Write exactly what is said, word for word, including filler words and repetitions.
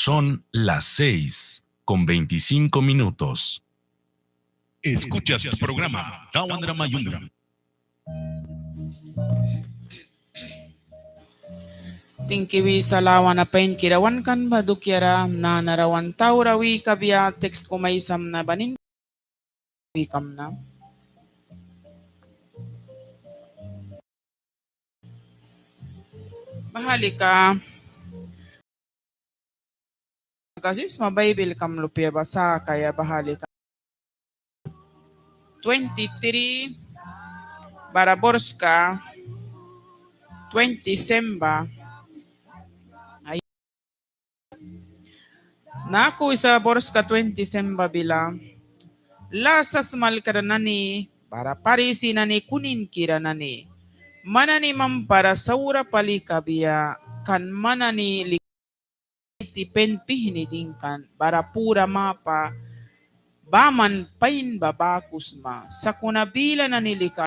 Son las seis con veinticinco minutos. Escuchas tu programa Dawan ra Mayunram. Tingki wisa lawana painkira wan kan ba dukiara. Nanara wan taura wi kabia, teks kum aisamna ba nin wi kamna. Baha lika kasisma Baibil kam lupia ba sakaia, baha lika twenty-three bara borska twenty-seven ba. Naku wisa borska twenty-seven ba bila: Lâ sasmalkra nani bara Parisi nani kuninkira nani, man nani mampara saura pali kabia, kan man nani lika pain pihni dingkan bara pura mapa baman pain ba baku sma. Sakuna bila nani lika